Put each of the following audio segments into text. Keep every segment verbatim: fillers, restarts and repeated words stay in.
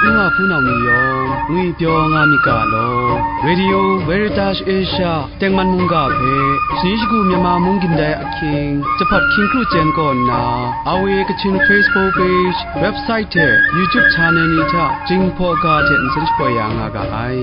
Nu wa hpunau ni yawng ngwipyaw nga myit ga law. Radio Veritas Asia tengman mungga hpe shani shagu Myanmar mung gindai ahkying, jahpat hkying kru chyen kaw nna, R V A Kachin Facebook page, website hte YouTube channel ni hta Jinghpaw ga hte nsen shapoi ya nga ga ai.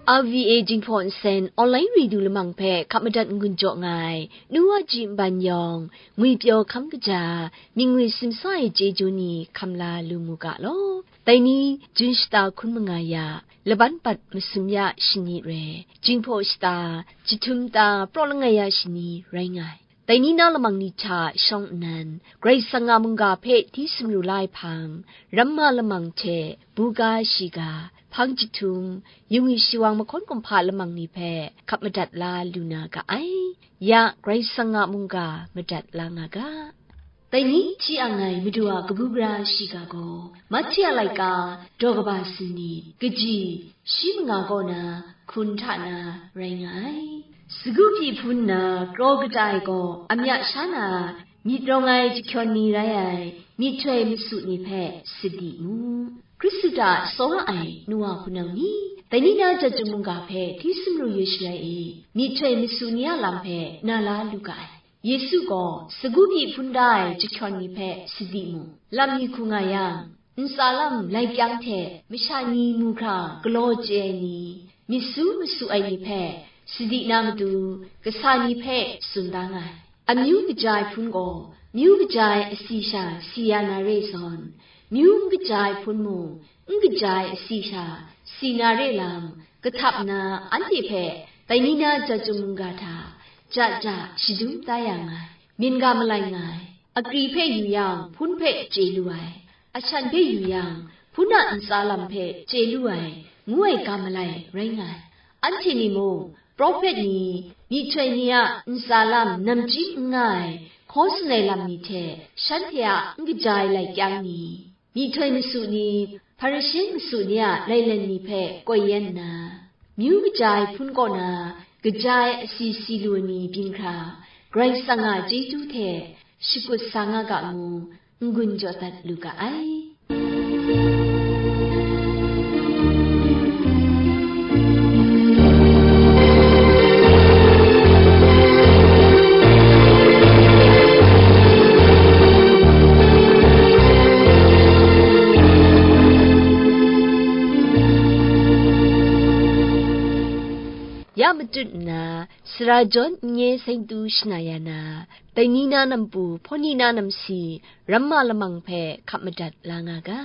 R V A Jinghpaw Nsen online radio lamang hpe hkap madat n-gun jaw nga ai, nu wa ji nban yawng, ngwipyaw hkam kaja, mying ngwi simsa ai chyeju ni hkam la lu mu ga law. Dai ni, Jun shata hkun manga ya, laban bat masum ya shani re, Jinghpaw shata, jahtum ta praw langai ya shani rai nga ai. Dai ni na lamang ni hta shawng nnan, Karai Kasang a mungga hpe hti sumru la ai hpang, ramma lamang hte buga shiga, hpang jahtum, yungwi shawang mahkawn kumhpa lamang ni hpe hkap madat la lu na ga ai. Ya, Karai Kasang a mungga madat la nga ga. Dai ni hti ang ai Madu a kabu gara shiga gaw, Mahti a laika, daw kaba sumni, kaji shi manga kaw na, hkun hta na rai nga ai. Sagu pyi hpun na kraw kata e gaw, amya sha na myit rawng ai jahkyawn ni rai ai, myihtoi masu ni hpe sadi mu. Hkristu hta tsawra ai nu wa hpunau ni, dai ni na jat chyum mungga hpe hti sumru yu sharai e, myihtoi masu ni a lam hpe na la lu ga ai. Yesu gaw sagu pyi hpun da ai jahkyawn ni hpe sadi mu. Lam mi hku nga yang, ntsa lam lai kyang hte masha ni mu hkra galaw chye ai ni, myit su masu ai ni hpe sadi na matu, kasa ni hpe tsun da nga ai. Amyu kaja ai hpun gaw, myu kaja ai asi sha si ya na re zawn, myu n kaja ai hpun mung, n kaja ai asi sha si na re lam, kahtap nna anhte hpe dai ni na jat chyum mungga hta ja ja shadum da ya nga ai. Myen ga malai nga ai. Akri hpe yu yang, hpun hpe chye lu ai. Ashan hpe yu yang, hpun a ntsa lam hpe chye lu ai, ngu ai ga malai rai nga ai. Anhte ni mung, Prophet ni, myihtoi ni a ntsa lam namchyi n nga ai, hkaw tsun ai lam ni hte shanhte a n kaja ai lai kyang ni, myihtoi masu ni, Hparishe masu ni a lailen ni hpe koi yen nna, myu kaja ai hpun kaw na kaja ai asi si lu ai ni byin hkra, Karai Kasang a chyeju hte shakut sa nga ga mu, n-gun jaw dat lu ga ai. Ya matut nna, sara jawn n-, nye saingtu shana ya na, dai ni na nampu, hpawni na namsi, ramma lamang hpe hkap madat la nga ga.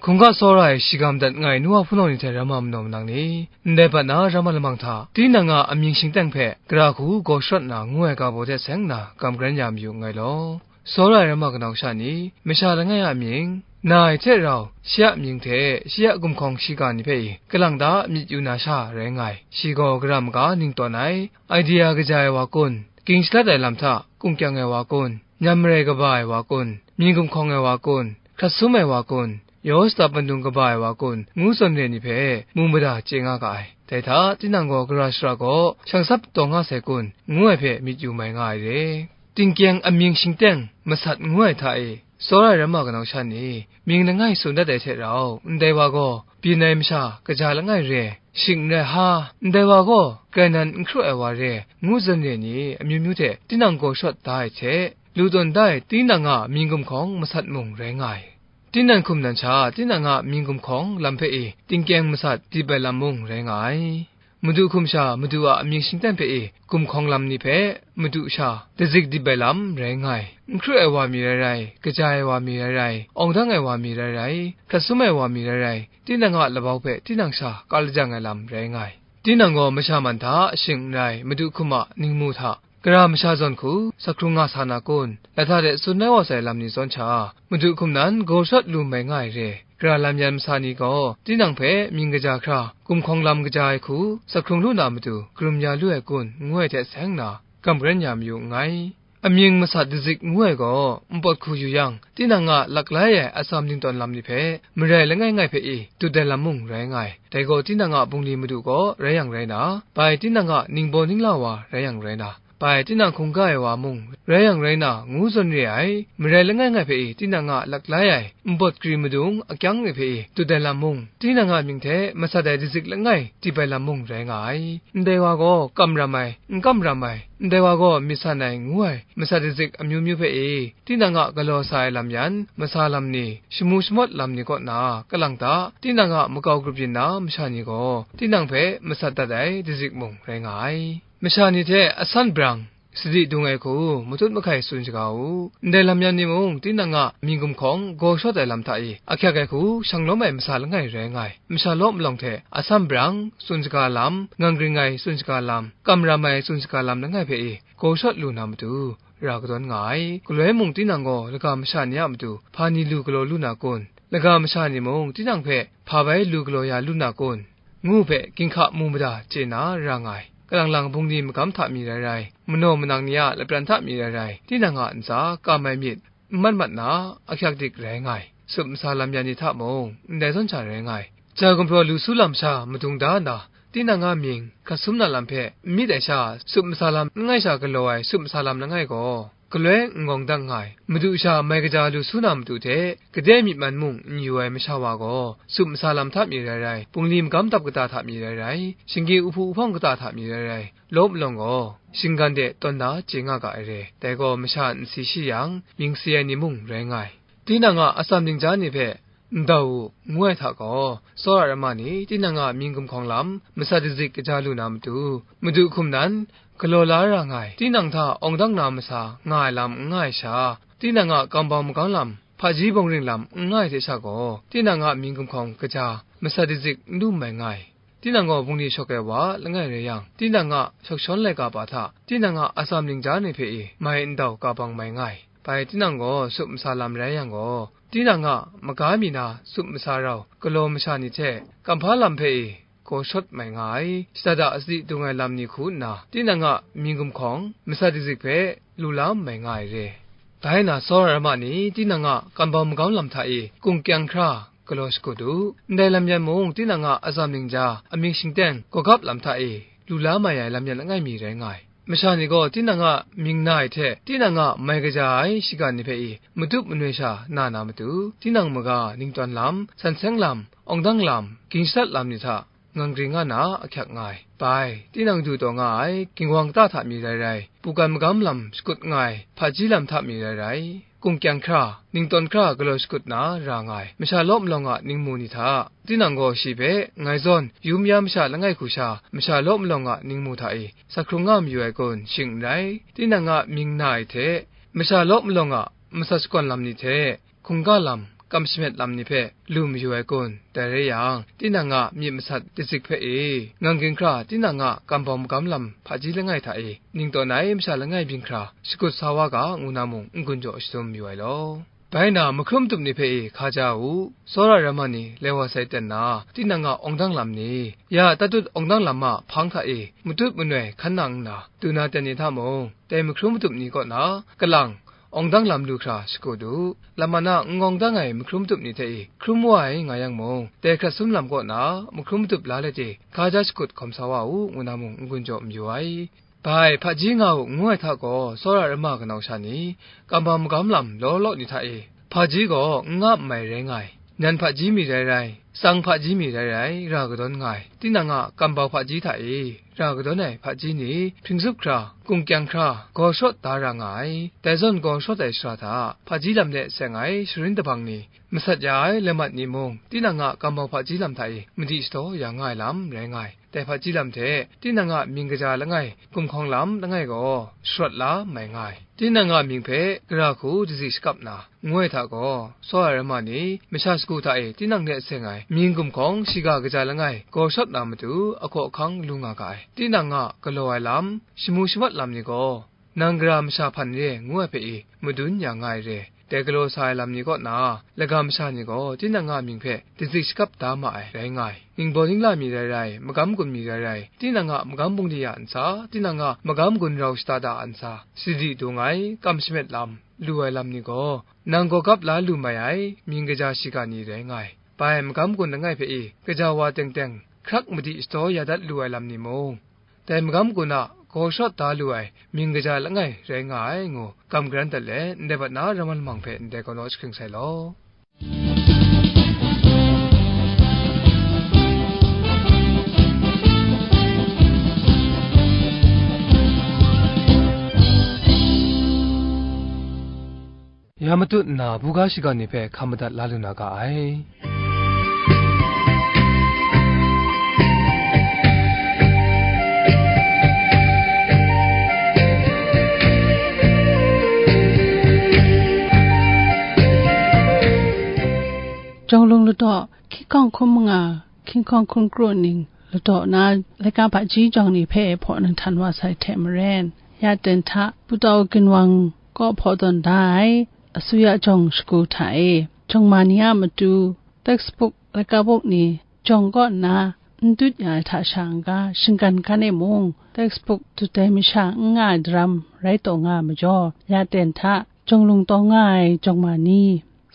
Hkungga tsawra ai shigam dat nngai nu wa hpunau ni hte ramma manaw manang ni, ndai bat na ramma lamang hta, tinang a amying shingteng hpe, gara hku gaw sharawt na ngu ai ga baw de seng nna, gam karen ya mayu nngai law. Tsawra ai ramma kanau sha ni, masha langai a mying, na ai hte rau, shi a mying hte, shi a gumhkawng shiga ni hpe i, kalang ta myit yu na sha rai nga ai. Shi gaw gara maga ning tawn ai, idea kaja ai wa kun, ging shalat ai lam hta, kungkyang ai wa kun, nyam marai kaba ai wa kun, mying gumhkawng ai wa kun, hkrat sum ai wa kun, yaw shata pandung kaba ai wa kun, ngu zawn re ni hpe, mu mada chye nga ga ai. Dai hta, tinang gaw gara shara gaw, shangsap taw nga sai kun, ngu ai hpe myit yu mai nga ai re. Tingkyeng amying shingteng masat ngu ai hta e, tsawra ai ramma kanau sha ni, mying langai tsun dat ai hte rau, ndai wa gaw, byin ai masha kaja langai re, shing n rai ha, ndai wa gaw, grai nan n hkru ai wa re, ngu zawn re ni, amyu myu hte tinang gaw sharawt da ai hte, lu tawn da ai tinang a mying gumhkawng masat mung rai nga ai. Tinang hkum nan sha, tinang a mying gumhkawng lam hpe e, tingkyeng masat dip ai lam mung rai nga ai. Madu hkum sha, Madu a amying shingteng hpe e, gumhkawng lam ni hpe, Madu sha, dazik dip ai lam rai nga ai. N hkru ai wa mi rai rai, kaja ai wa mi rai rai, awng dang ai wa mi rai rai, hkrat sum ai wa mi rai rai, tinang a labau hpe tinang sha ka lajang ai lam rai nga ai. Tinang gaw masha man hta shing n rai, madu hkum a ningmu hta, gara masha zawn hku, sa hkrung nga sa na kun, lata de tsun rai wa sai lam ni zawn sha, madu hkum nan gaw shawt lu mai nga ai re. Gara lam yan masa ni gaw, tinang hpe mying kaja hkra, gumhkawng lam kaja ai hku, sa hkrung lu na matu, karum ya lu ai kun, ngu ai hte seng na, gam karen ya mayu nngai. Amying masat dazik ngu ai gaw, npawt hku yu yang, tinang a laklai ai atsam ningtawn lam ni hpe, marai langai ngai hpe i dut ai lam mung rai nga ai. Dai gaw tinang a bungli madu gaw rai yang rai na, bai tinang a ningbaw ningla wa rai yang rai na, bai tinang hkungga ai wa mung rai yang rai na, ngu zawn re ai, marai langai ngai hpe i tinang a laklai ai npawt gri madung akyang ni hpe i dut ai lam mung, tinang a mying hte masat ai dazik langai tip ai lam mung rai nga ai. Ndai wa gaw kam ram ai, n kam ram ai, ndai wa gaw myit san ai, ngu ai, masat dazik amyu myu hpe e, tinang a galaw sa ai lam yan, masa lam ni, shamu shamawt lam ni kaw na, kalang ta, tinang a makau grup yin na masha ni gaw, tinang hpe masat dat ai dazik mung rai nga ai. Masha ni hte asan brang, sadi dung ai hku, matut mahkai tsun shaga u. Ndai lam yan ni mung, tinang a mying gumhkawng gaw shawt ai lam hta e, ahkyak ai hku, shang lawm ai masa langai rai nga ai. Masha law malawng hte, asan brang, tsun shaga lam, ngang ring ai tsun shaga lam, kam ram ai tsun shaga lam langai hpe e, gaw shawt lu na matu, ra kadawn nga ai. Galoi mung tinang gaw laga masha ni a matu hpa ni lu galaw lu na kun? Laga masha ni mung tinang hpe hpa bai lu galaw ya lu na kun? Ngu hpe ginhka mu mada chye na ra nga ai. Kalang lang bungli magam hta mi rai rai, manaw manang ni a lapran hta mi rai rai, tinang a ntsa kam ai myit, n mat mat na, ahkyak dik rai nga ai. Sup masa lam yan ni hta mung, ndai zawn sha rai nga ai. Jai gumhpraw lu su lam sha madung da nna, tinang a mying hkrat sum na lam hpe n myit ai sha, sup masa lam n ngai sha galaw ai sup masa lam langai gaw, galoi n gawng dang nga ai. Madu sha mai kaja lu su na matu hte, gade myit man mung n yu ai masha wa gaw, sup masa lam hta mi rai rai, bungli magam dap kata hta mi rai rai, shinggi uhpu uhpawng kata hta mi rai rai, law malawng gaw, shinggan de tawn na chye nga ga ai re. Dai gaw masha n si shi yang, mying si ai ni mung rai nga ai. Tinang a atsam ningja ni hpe, "Ndau u," ngu ai hta gaw, tsawra rama ni tinang a mying gumhkawng lam masat dazik kaja lu na matu, madu hkum nan galaw la ra nga ai, tinang hta awng dang na masa nga ai lam n nga ai sha, tinang a kambau magam lam, hpaji bawng ring lam n nga ai hte sha gaw, tinang a mying gumhkawng kaja masat dazik n lu mai nga ai. Tinang gaw bungli shawk ai wa langai rai yang, tinang a shawk shawn laika pa hta, tinang a atsam ningja ni hpe i mai ndau ka bang mai nga ai. Bai tinang gaw sup masa lam rai yang gaw, tinang a maga mi na sup masa rau galaw masha ni hte kamhpa lam hpe i gaw shawt mai nga ai. Shada da sadi dung ai lam ni hku nna, tinang a mying gumhkawng masat dazik hpe lu la mai nga ai re. Bai na tsawra rama ni tinang a kambau magam lam hta i gung kyang hkra galaw shakut u. Ndai lam yan mung, tinang a atsam ningja, amying shingteng, gawgap lam hta e, lu la mai ai lam yan langai mi rai nga ai. Masha ni gaw tinang a mying na ai hte, tinang a mai kaja ai shinggan ni hpe i, matup manoi sha na na matu, tinang maga ningtawn lam, san seng lam, awng dang lam, ging shadat lam ni hta, ngang ring nga na ahkyak nga ai. Bai, tinang du taw nga ai, ginwang kata hta mi rai rai, pukan magam lam shakut nga ai, hpaji lam hta mi rai rai, gung kyang hkra, ningtawn hkra galaw shakut na ra nga ai, masha law malawng a ningmu ni hta, tinang gaw shi hpe, ngai zawn, yum ya masha langai hku sha, masha law malawng a ningmu hta e, sa hkrung nga mayu ai kun, shing n rai, tinang a mying na ai hte, masha law malawng a masat shakawn lam ni hte, hkungga lam, kam shamet lam ni hpe lu mayu ai kun? Dai rai yang, tinang a myit masat dazik hpe e, ngang ging hkra tinang a kambau magam lam hpaji langai hta e, ningtawn ai masha langai byin hkra shakut sa wa ga, ngu na mung n-gun jaw shadum mayu ai law. Bai na, mahkrum matup ni hpe e hkaja u, tsawra rama ni lai wa sai ten na, tinang a awng dang lam ni, ya tatut awng dang lam a hpang hta e, matut manoi hkan nang nna, du na ten ni hta mung, dai mahkrum matup ni kaw na, kalang, awng dang lam lu hkra shakut u. Lam man a n-gawng dang ai mahkrum matup ni hte e hkrum wa ai nga yang mung, dai hkrat sum lam kaw na mahkrum matup la let e hkaja shakut hkawm sa wa u, ngu na mung n-gun jaw mayu ai. Bai, hpaji nga u, ngu ai hta gaw, tsawra rama kanau sha ni, kambau magam lam law law ni hta e, hpaji gaw n nga n mai rai nga ai. Nan hpaji mi rai rai, tsang hpaji mi rai rai, ra kadawn nga ai. Tinang a kambau hpaji hta e, ra kadawn ai hpaji ni, hpring zup hkra, gung kyang hkra, gaw shawt da ra nga ai. Dai zawn gaw shawt ai shara hta, hpaji lam de seng ai sharin dabang ni, masat ya ai lamat ni mung, tinang a kambau hpaji lam hta e madi shadaw ya nga ai lam rai nga ai. Dai hpaji lam hte, tinang a mying kaja langai, gumhkawng lam langai gaw sharawt la mai nga ai. Tinang a mying hpe gara hku dazi shakap na, ngu ai hta gaw, saw ai ramma ni, masha sagu hta e tinang de seng ai mying gumhkawng shiga kaja langai, gaw shawt na matu, ahkaw ahkang lu nga ga ai. Tinang a galaw ai lam, shamu shamat lam ni gaw, nang gara masha hpan re ngu ai hpe i madun ya nga ai re, dai galaw sa ai lam ni kaw na, laga masha ni gaw tinang a mying hpe dazi shakap da ma ai rai nga ai. Ningbaw ningla mi rai rai, magam gun mi rai rai, tinang a magam bungli ya ntsa, tinang a magam gun rau shada da ntsa, sadi dung ai, kam shamet lam, lu ai lam ni gaw, nang gaw gap la lu mai ai, mying kaja shiga ni rai nga ai. Bai magam gun langai hpe i, gaja wa teng teng, hkrak madi shadaw ya dat lu ai lam ni mung, dai magam gun a gaw shawt da lu ai mying kaja langai rai nga ai ngu, kam garan dat let, ndai bat na ram ai lamang hpe ndai galaw shakaring sai law. Ya matut nna, buga shiga ni hpe hkam madat la lu na ga ai. Jawng lung ladaw, hkying hkawng hkun manga, hkying hkawng hkun kru ning ladaw na, laika hpaji jawng ni hpe hpaw na htan wa sai hte maren, ya ten hta, Pu Tau Ginwang kaw hpaw tawn da ai, asuya jawng shagu hta e, jawng ma ni a matu, textbook, laika buk ni, jawng kaw nna, n dut ya ai hta sha n ga, shinggan hkan e mung, textbook dut ai masha n nga ai daram rai taw nga ai majaw, ya ten hta, jawng lung taw nga ai jawng ma ni,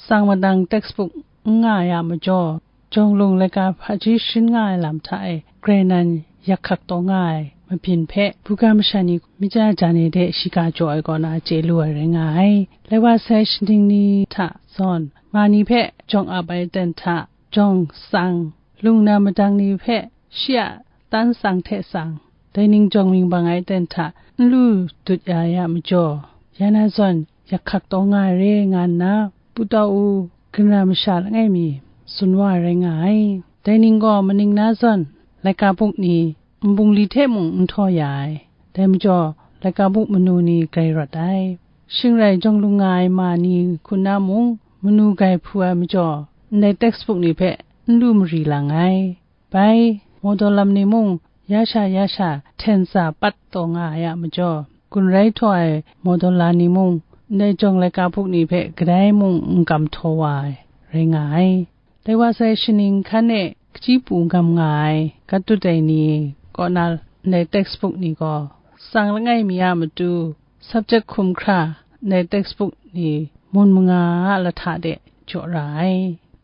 sang madang textbook n nga ya majaw, jawng lung laika hpaji sharin nga ai lam hta e, grai nan yak hkak taw nga ai mabyin hpe, buga masha ni myit ja ja ni de shiga jaw ai kaw na chye lu ai rai nga ai. Lai wa sai shaning ni hta zawn, ma ni hpe jawng ap ai ten hta, jawng tsang, lung na madang ni hpe shi a tan tsang hte tsang, dai ning jawng mying bang ai ten hta n lu dut ya ya majaw, ya na zawn yak hkak taw nga ai re nga nna, Pu Tau U ginra masha langai mi tsun wa ai rai nga ai. Dai ning gaw maning na zawn, laika buk ni n bungli hte mung n htaw ya ai. Dai majaw, laika buk manu ni grai rawt ai. Shing rai jawng lung nga ai ma ni hku na mung, manu grai hpu ai majaw, ndai textbook ni hpe n lu mari lang ai. Bai, mawdaw lam ni mung, ya sha ya sha hten tsa pat taw nga ai a majaw, gun rai htaw ai mawdaw la ni mung, ndai jawng laika buk ni hpe kadai mung n kam htaw wa ai, rai nga ai. Dai wa sai shaning hkan e hkaji pu gam nga ai, kat dut ai ni kaw na ndai textbook ni gaw, tsang langai mi a matu, subject hkum hkra ndai textbook ni mun manga a lahta de jaw ra ai.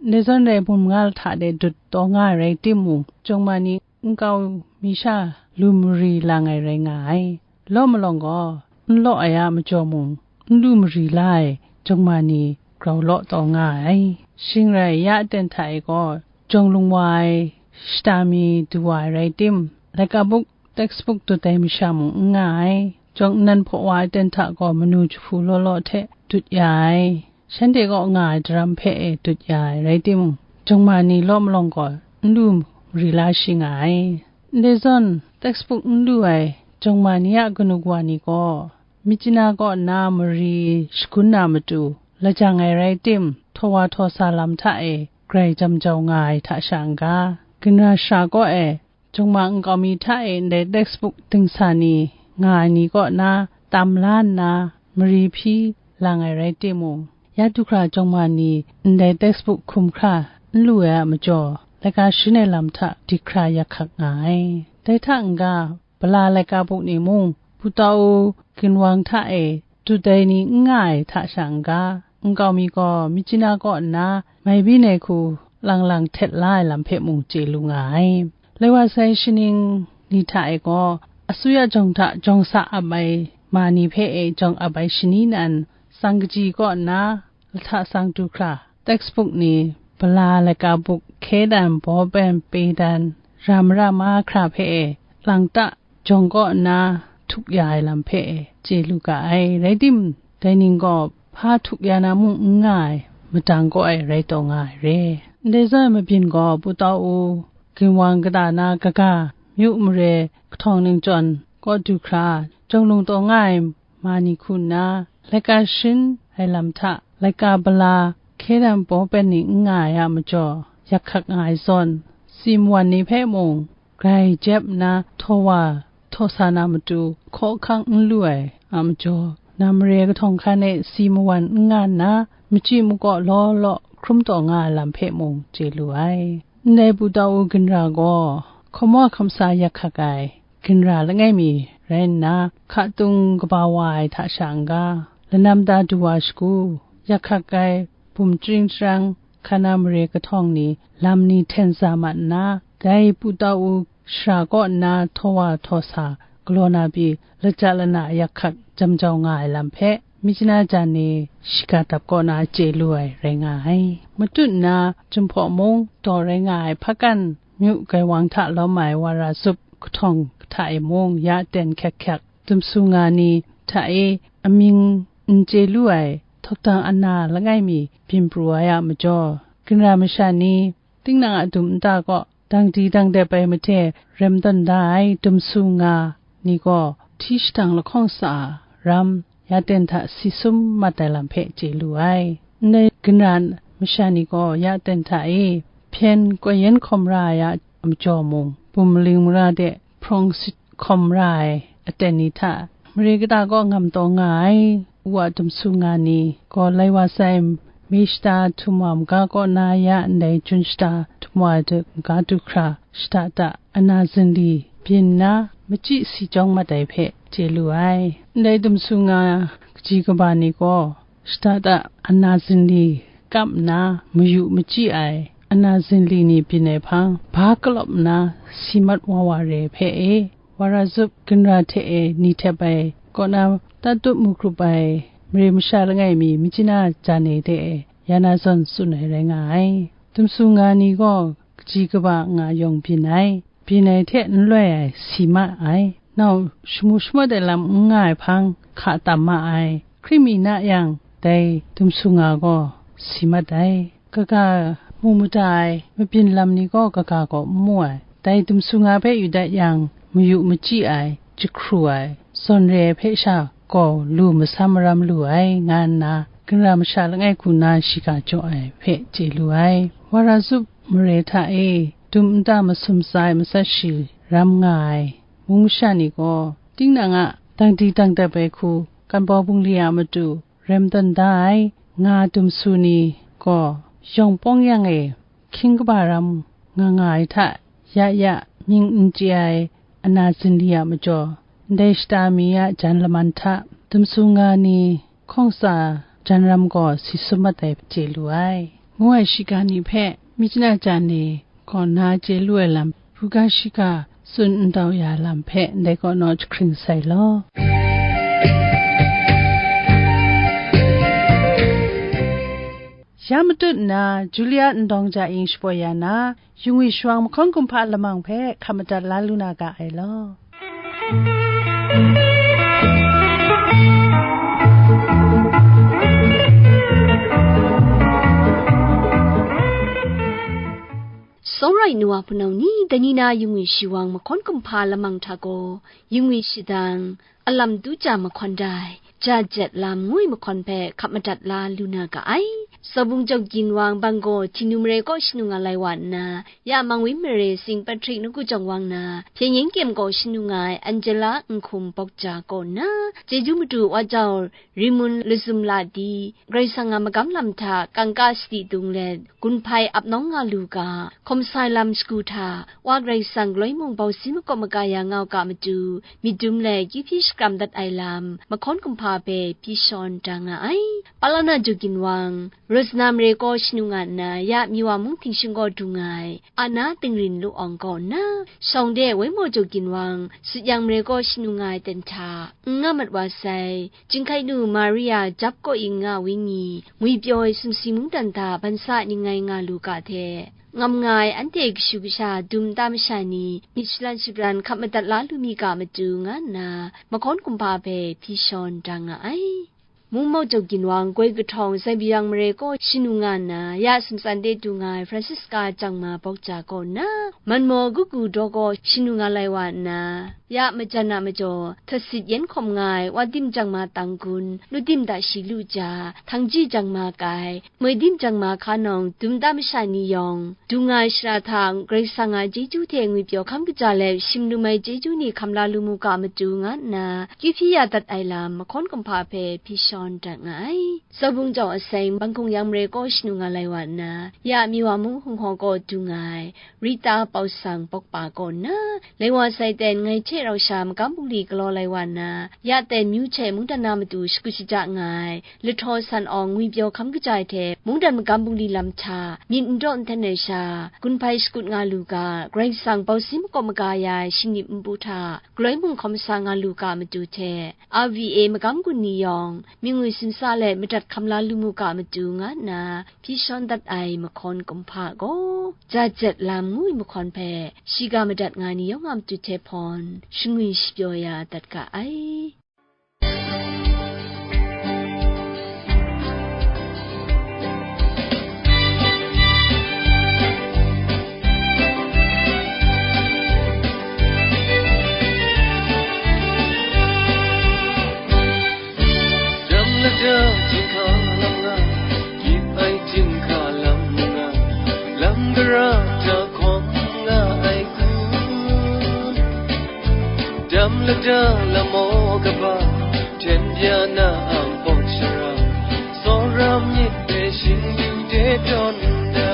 Ndai zawn rai mun manga lahta de dut taw nga ai rai timung, jawng ma ni nkau mi sha lu mari lang ai rai nga ai. Law malawng gaw, n law ai a majaw mung, n lu mari la ai jawng ma ni grau law taw nga ai. Shing rai, ya aten hta e gaw, jawng lung wa ai shata mi du wa ai rai tim, laika buk textbook dut ai masha mung n nga ai. Jawng nnan hpaw wa ai ten hta gaw manu jahpu law law hte dut ya ai. Shanhte kaw nga ai daram hpe e dut ya ai rai timung, jawng ma ni law malawng gaw n lu mari la shi nga ai. Ndai zawn, textbook n lu ai jawng ma ni a kanu kawa ni gaw, Myitkyina kaw nna mari shagun na matu, lajang ai rai tim, htaw wa htaw sa lam hta e grai jam jau nga ai hta sha n ga, ginra sara kaw e jawng ma nkau mi hta e ndai textbook dingsa ni nga ai ni kaw na tam la nna mari hpyi lang ai rai timung, ya du hkra jawng ma ni ndai textbook hkum hkra n lu ai a majaw, laika sharin ai lam hta dik hkra yak hkak nga ai. Dai hta n ga, Bala laika buk ni mung, Pu Tau U ginwang hta e dut ai ni n nga ai hta sha n ga, nkau mi gaw Myitkyina kaw nna mai byin ai hku lang lang htet la ai lam hpe mung chye lu nga ai. Lai wa sai shaning ni hta e gaw, asuya jawng hta jawng sa ap ai ma ni hpe e jawng ap ai shani nan, tsang kaji kaw nna, lahta tsang du hkra, textbook ni, bala laika buk, hke dan, baw pen, pe dan, ra mara mahkra hpe e, lang ta, jawng kaw nna, htuk ya ai lam hpe e, chye lu ga ai. Rai tim, dai ning gaw, hpa htuk ya na mung n nga ai, madang kaw ai rai taw nga ai re. Ndai zawn mabyin gaw, Pu Tau U, ginwang kata na kaga, myu mare kahtawng ningchyawn kaw du hkra, jawng lung taw nga ai ma ni hku nna, laika sharin ai lam hta, laika bala hkye dan paw pet ni n nga ai a majaw, yak hkak nga ai zawn, si mawan ni hpe mung, grai jep nna htaw wa htaw sa na matu, hkaw hkang n lu ai a majaw, na mare kahtawng hkan e si mawan n nga nna, machyi makaw law law hkrum taw nga ai lam hpe mung chye lu ai. Ndai Pu Tau Ginra gaw, hkaw maw hkam sa yak hkak ai ginra langai mi rai nna, hka tung kaba wa ai hta sha n-ga, lanam da du wa shagu, yak hkak ai bum chyring chyarang, hka na mare kahtawng ni, lam ni hten za mat nna, dai Pu Tau Shara kaw nna htaw wa htaw sa galaw na pyi, laja lana yak hkak jam jau nga ai lam hpe, Myitkyina jan ni shiga dap kaw na chye lu ai rai nga ai. Matut nna, Jinghpaw mung daw rai nga ai hpakan myu gaiwang hta lawm ai Wara Zup kahtawng hta e mung ya ten hkyak hkyak, Dumsu nga ni hta e amying n chye lu ai Thawktang Ana langai mi byin pru ai a majaw, ginra masha ni, tinang a dum nta kaw dangdi dangdep ai mahte rem tawn da ai Dumsu nga ni gaw, hti shadang lahkawng sa a ram, ya ten hta si sum mat ai lam hpe chye lu ai. Ndai ginra masha ni gaw ya ten hta e hpyen koi yen hkawm ra ai a majaw mung, bum maling mara de hprawng sit hkawm ra ai aten ni hta, mare kata kaw ngam taw nga ai, u a Dumsu nga ni gaw, lai wa sai, mi shata htum wa maga kaw na ya ndai jun shata htum wa de maga du hkra, shata ta ana zinli byin nna, machyi si chyawng mat ai hpe chye lu ai. Ndai Dumsu nga kaji kaba ni gaw, shata ta ana zinli kap nna mayu machyi ai, ana zinli ni byin ai hpang, ba kalawp nna si mat wa wa re hpe e, Wara Zup ginra hte e ni htep ai kaw na, tatut mu grup ai mare masha langai mi, Myitkyina jan ni hte e ya na zawn tsun ai rai nga ai. Dumsu nga ni gaw kaji kaba nga yawng byin ai, byin ai hte n loi ai si ma ai, nau shamu shamawt ai lam n nga ai hpang hka tam ma ai, hkrit mi na yang, dai Dumsu nga gaw si mat ai. Kaga mu mada ai mabyin lam ni gaw kaga gaw n mu ai. Dai Dumsu nga hpe yu dat yang, mayu machyi ai, jahkru ai, zawn re ai hpe sha gaw lu masam maram lu ai, nga nna ginra masha langai hku na shiga jaw ai hpe chye lu ai. Wara Zup mare hta e dum nta masum tsa ai matsat shi ram nga ai mung masha ni gaw, tinang a dangdi dangdap ai hku, kan bau bungli a matu, rem tawn da ai, nga Dumsu ni gaw, yawng pawng yang e hkying kaba ram nga nga ai hta, ya ya mying n chye ai ana zinli a majaw, ndai shata mi a jan laman hta, Dumsu nga ni hkawng tsa jan ram gaw si sum mat ai chye lu ai, ngu ai shiga ni hpe, Myitkyina jan ni gaw na chye lu ai lam, buga shiga tsun n dau ya lam hpe ndai kaw naw jahkring sai law. Ya matut nna, Julia Ndawng Ja Ing shapoi ya na, Yungwi Shawang mahkawn kumhpa lamang hpe hkap madat la lu na ga ai law. Sawrai nu wa hpunau ni, dai ni na Yungwi Shawang mahkawn kumhpa lamang hta gaw, Yungwi Shadang, Alam Tu Ja Mahkawn Dai, Ja Jet Lam ngu ai mahkawn hpe hkap madat la lu na ga ai. Sawbung Jau Ginwang, Banggaw, Htingnu mare kaw shanu nga lai wa nna, ya Mangwin mare Sing Patrick nawku jawng wang na, Hpyen Yen Kyem kaw shanu nga ai Angela Nhkum Bawk Ja kaw nna, chyeju madu wa jau Rimun Lazum La Di, Karai Kasang a magam lam hta kangka sadi dung let, gun hpai ap nawng nga lu ga, hkawm sai lam shagu hta, Wa Karai Kasang galoi mung bau si makawp maga ya nga u ga matu, myit dum let kyu hpyi shakram dat ai lam, mahkawn kumhpa hpe hpyi shawn da nga ai. Palana Jau Ginwang, Rosna mare kaw shanu nga nna, ya Miwa mung htingshing kaw dung ai, Ana Tingrin Lu Awng kaw nna, shawng de Waimaw Jau Ginwang, Sut Yang mare kaw shanu nga ai ten hta, n nga mat wa sai, Jinghkai nu Maria Jap kaw i nga wenyi, ngwi pyaw ai sumsi mungdan hta bansa ning ngai nga lu ga hte, ngam nga ai anhte kashu kasha dum nta masha ni myit shalan shabran hkap madat la lu mi ga matu, nga nna mahkawn kumhpa hpe hpyi shawn da nga ai. Mung Mawk Jaw Ginwang, Goi Kahtawng, Zaibayang Mare kaw shanu nga nna, ya Sumtsan de du nga ai Francisca Chyang Ma Bawk Ja kaw nna, Manmaw Gugu Daw kaw shanu nga lai wa nna, ya Majan a majaw, Htasit Yen Hkawm nga ai Wa Dim Chyang Ma Tang Gun, Lu Dim Da Shi Lu Ja, Htang Ji Chyang Ma Kai, Moi Dim Chyang Ma Hka Nawng, Dum Da Masha Ni Yawng, du nga ai shara hta Karai Kasang a chyeju hte ngwipyaw hkam kaja let, shim lum ai chyeju ni hkam la lu mu ga matu, nga nna, kyu hpyi ya dat ai lam, mahkawn kumhpa hpe hpyi shawn dat nga ai. Zaubung Jau Aseng, Bangkung Yang Mare kaw shanu nga lai wa nna, ya Miwa Mung Hung Hawng kaw du nga ai, Rita Pau Sang Bawk Pa kaw nna, lai wa sai ten ngai hte rau sha magam bungli galaw lai wa nna, ya ten myu hte mungdan na matu shakut shaja nga ai, Lahtaw San Awng ngwipyaw hkam kaja ai hte mungdan magam bungli lam hta myit n daw n ten ai sha, gun hpai shakut nga lu ga, Karai Kasang bau si makawp maga ya ai shingnip npu hta galoi mung hkawm sa nga lu ga matu hte, R V A magam gun ni yawng, myit ngwi simsa let madat hkam la lu mu ga matu, nga nna hpyi shawn dat ai mahkawn kumhpa gaw, Ja Jet Lam ngu ai mahkawn hpe shiga madat nga ai ni yawng a matu hte hpawn, shangwi shapyaw ya dat ga ai. Dam lada jinghka lam nga, gyit ai jinghka lam nga, lam gara hta hkawm nga ai kun? Dam lada lamaw kaba, hten bya na a npawt shara, tsawra myit hpe shingyu de tawn da.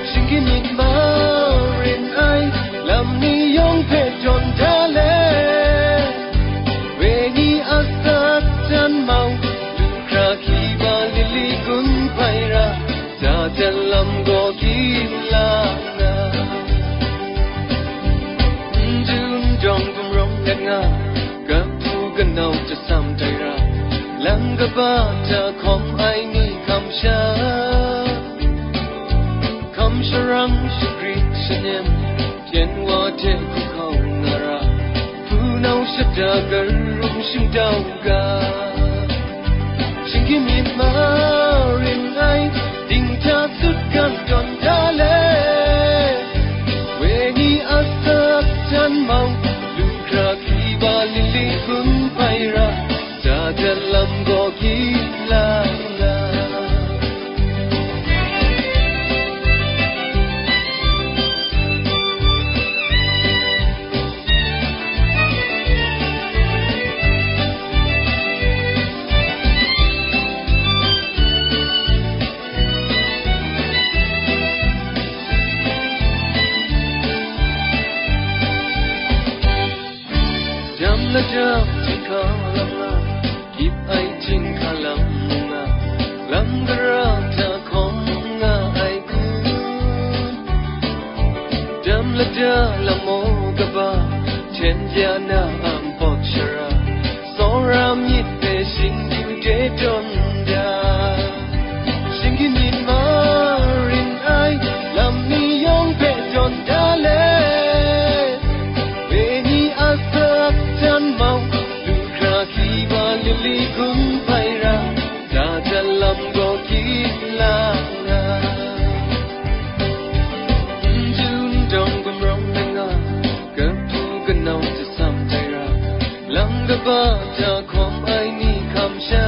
Shinggyim myit marin ai, lam ni yawng hpe tawn da le. Wenyi asak htan mau, lu hkra hkyi ba lili gun hpai ra, Dajan lam gaw gyit la nna, n du n dawng gumrawng let nga, kahpu kanau jasam tai ra, lam kaba hta hkawm ai ni hkam sha, hkam sharang shagrit shanyem, hpyen wa hte hku hkau nga ra, hpunau shada karum shingtau ga. Shinggyim myit marin ai, dinghta sut gan tawn da le. Wenyi asak htan mau, lu hkra hkyi ba lili gun hpai ra, Dajan lam gaw gyit la nga. Dam lada jinghka lam nga, gyit ai jinghka lam nga, lam gara hta hkawm nga ai kun? Dam lada lamaw kaba, hten bya na a npawt shara, tsawra myit hpe shingyu de tawn da. Shinggyim myit marin ai, lam ni yawng hpe tawn da le. Wenyi asak htan mau, lu hkra hkyi ba lili gun hpai ra, Dajan lam gaw gyit la nga. N du n dawng gumrawng let nga, kahpu kanau jasam tai ra, lam kaba hta hkawm ai ni hkam sha,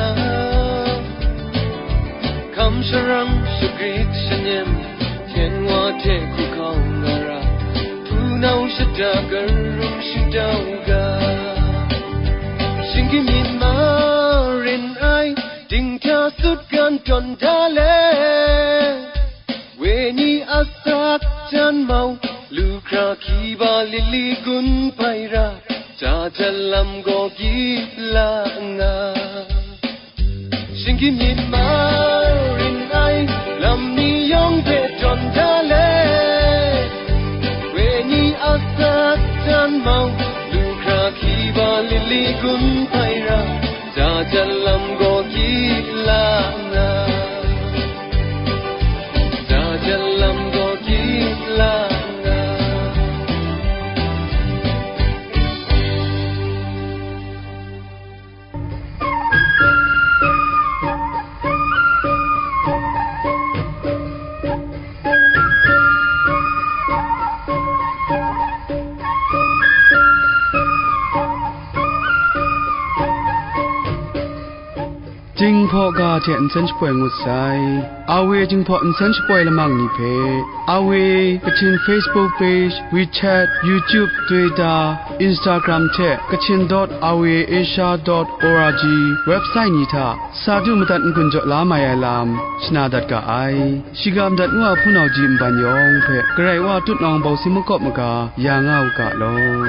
hkam sharang shagrit shanyem, hpyen wa hte hku hkau nga ra, hpunau shada karum shingtau ga. Shinggyim myit marin ai, dinghta sut gan tawn da le. Wenyi asak htan mau, lu hkra hkyi ba lili gun hpai ra, Dajan lam gaw gyit la nga. Shinggyim myit marin ai, lam ni yawng hpe tawn da le. Wenyi asak htan mau, lu hkra hkyi ba lili gun hpai ra, Dajan lam gaw gyit la nga. Dajan lam gaw gyit la nga. Jinghpaw ga hte nsen shapoi ngut sai. Awe Jinghpaw nsen shapoi lamang ni hpe, Awe Kachin Facebook page, WeChat, YouTube, Twitter, Instagram hte Kachin dot awe asia dot org website ni hta sa du madat n-gun jaw la mai ai lam shana dat ga ai. Shiga madat ngu a hpunau ji nban yawng hpe Karai Wa tutnawng bawsi makawp maga ya nga u ga law.